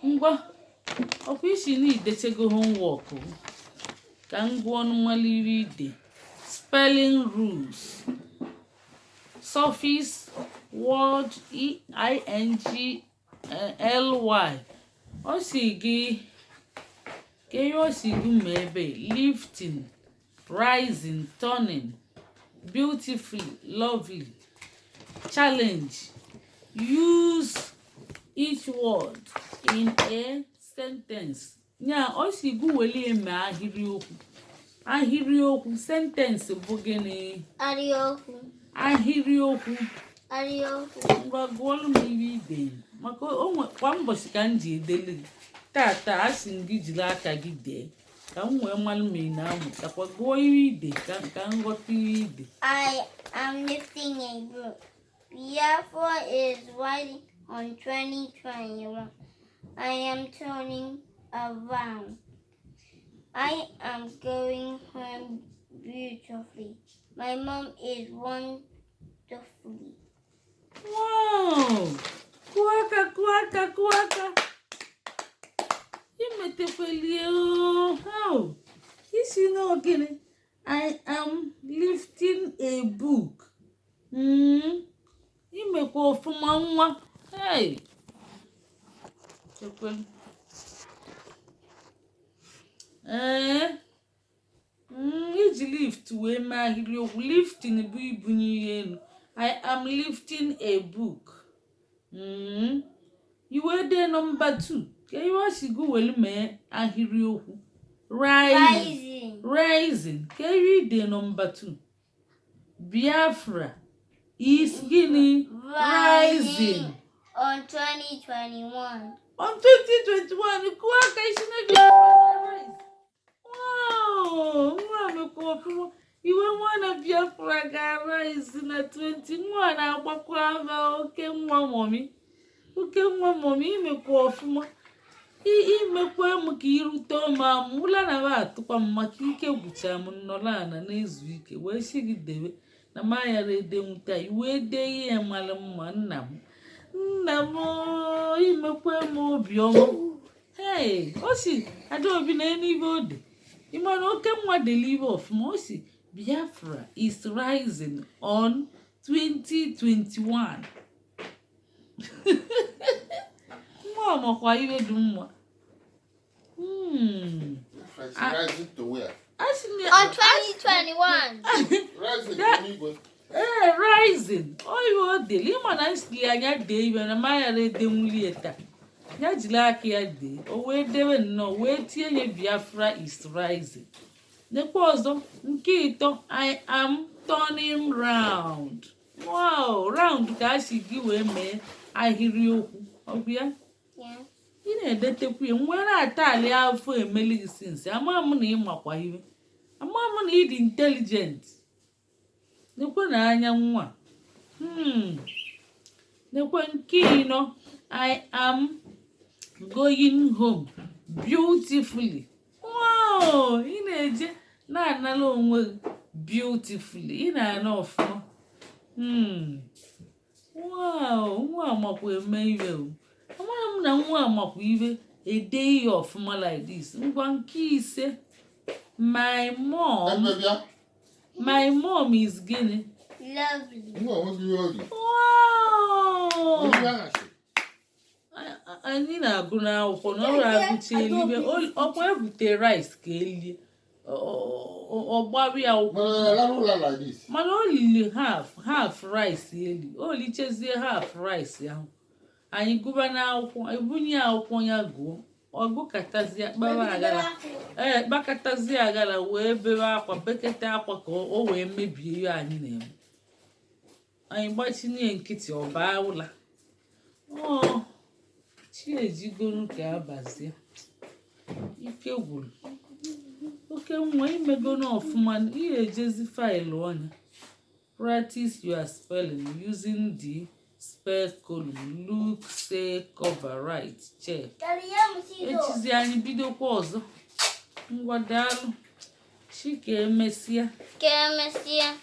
Ngwa, ọkwa isi na idechego homework, ka m gụọ ọnụmali iri ide. Spelling rules: suffix word e i n g l y. Ọ si gị ka ihe ọ si gị ma ebe lifting, rising, turning, beautifully, lovely. Challenge: use each word in a sentence. Nya ọ si gị welie mee ahịrịokwu. Ahịrịokwu, sentence bụ gịnị? Ahịrịokwu. Ahịrịokwu. Ahịrịokwu. Ngwa, gụọlụ m ihe ide, maka o kwa mbọchị ka m ji edele gị. Tata a sị m gị jiri aka gị dee ka m wee malụ ma ị na-amụtakwa. Gụọ ihe ide ka m ghọta ihe ide. I am lifting a book. Biafra is rising on 2021. I am turning around. I am going home beautifully. My mom is wonderfully. Wow! Kụọ aka, kụọ aka, kụọ aka! Imetekwelie o. Isi n'ogene "I am lifting a book." Imekwa ọfụma, nwa. Hey! Chekwelu. Ee, iji lift wee mee ahịrịokwu. Lifting bụ ibunye ihe elu. I am lifting a book. Iwe dee nọmba 2 ka ihe ọ si gị welu mee ahịrịokwu. Rising. Rising. Rising. Ka ihe ide nọmba 2, Biafra is gịnị? Rising. On 2021. On 2021. Kụọ aka. Isi na Biafra na rise. Wow! Nwa mekwa ọfụma. Iwe nwa na Biafra ga-arise na 20. Nwa na-agbakwa ama. Oke nwa mommy, oke nwa mommy, imekwa ọfụma. Imekwa m ka irute m amụ ụla na m atụkwa m maka ike gwụcha m nnọrọ ana na-ezu ike wee sị gị debe na m ayara edenwute a wee dee ihe mara mma. Nna m, nna m, imekwa m obiọma. Hey, o si Adaobi na eluigwe o dị. Ịmara oke nwa dele ibe ọfụma. O si Biafra is rising on 2021. Nwa ọmakwa iwe dị mma. Biafra is rising to where? A sị na On 2021. Rising n'igwe. Ee, rising. O iwe o dele. Ịma na nsili anya dee ibe na mayara edenwuli ya taa, ya jiri aka ya dee. O wee debe nnọọ wee tinye ya Biafra is rising. Nekwa ọzọ, nke ịtọ, I am turning round. Wow! Round ka a si gị wee mee ahịrịokwu. Ọ bụ ya? Yeah. Ị na-edetekwu ya nwee na-ata ali afọ emeli gị sinsi. Ama m na ịmakwa ihe, ama m na ị dị intelligent. Nekwe na anya nwa. Nekwe nke ịnọ, I am going home beautifully. Wow! Ị na-eje na-anara onwe gị beautifully. Ị na-ana ọfụma. Wow! Nwa amakwa eme ihe o. Amara m na nwa amakwa ibe ede ihe ọfụma like this. Ngwa, nke ise, my mom. Ebe bịa. My mom is gịnị? Lovely. Nwa onweghị ihe ori. Wow! Onye aghasị. Anyị na-agụ n'akwụkwọ na ọrụ agụcha elibe. Ọkwa ebute rice ka elie, ọgbarụ ya ụkwụ. Mana ya lara ụlọ like this. Mana o lili half half rice eli. O lichezie half rice ahụ, anyị gụba n'akwụkwọ, ebunye ya akwụkwọ ya gụọ. Ọgụkatazie, kpawa aghara. Ee, kpakọtazie aghara wee bebe akwa, bekete akwa ka o wee mebie ihe anyị na-eme. Anyị gbachinye nkịtị, ọ baa ụla. Ọ chi ejigonu ka abazie. Ike gwụrụ oke nwa. Imegonu ọfụma. Ihe ejezi file ọnya. Practice your spelling using the spell column: look, say, cover, write, check. Echizi anyị bidokwa ọzọ. Ngwa, daalụ. Chi ka emesịa. Ka emesịa.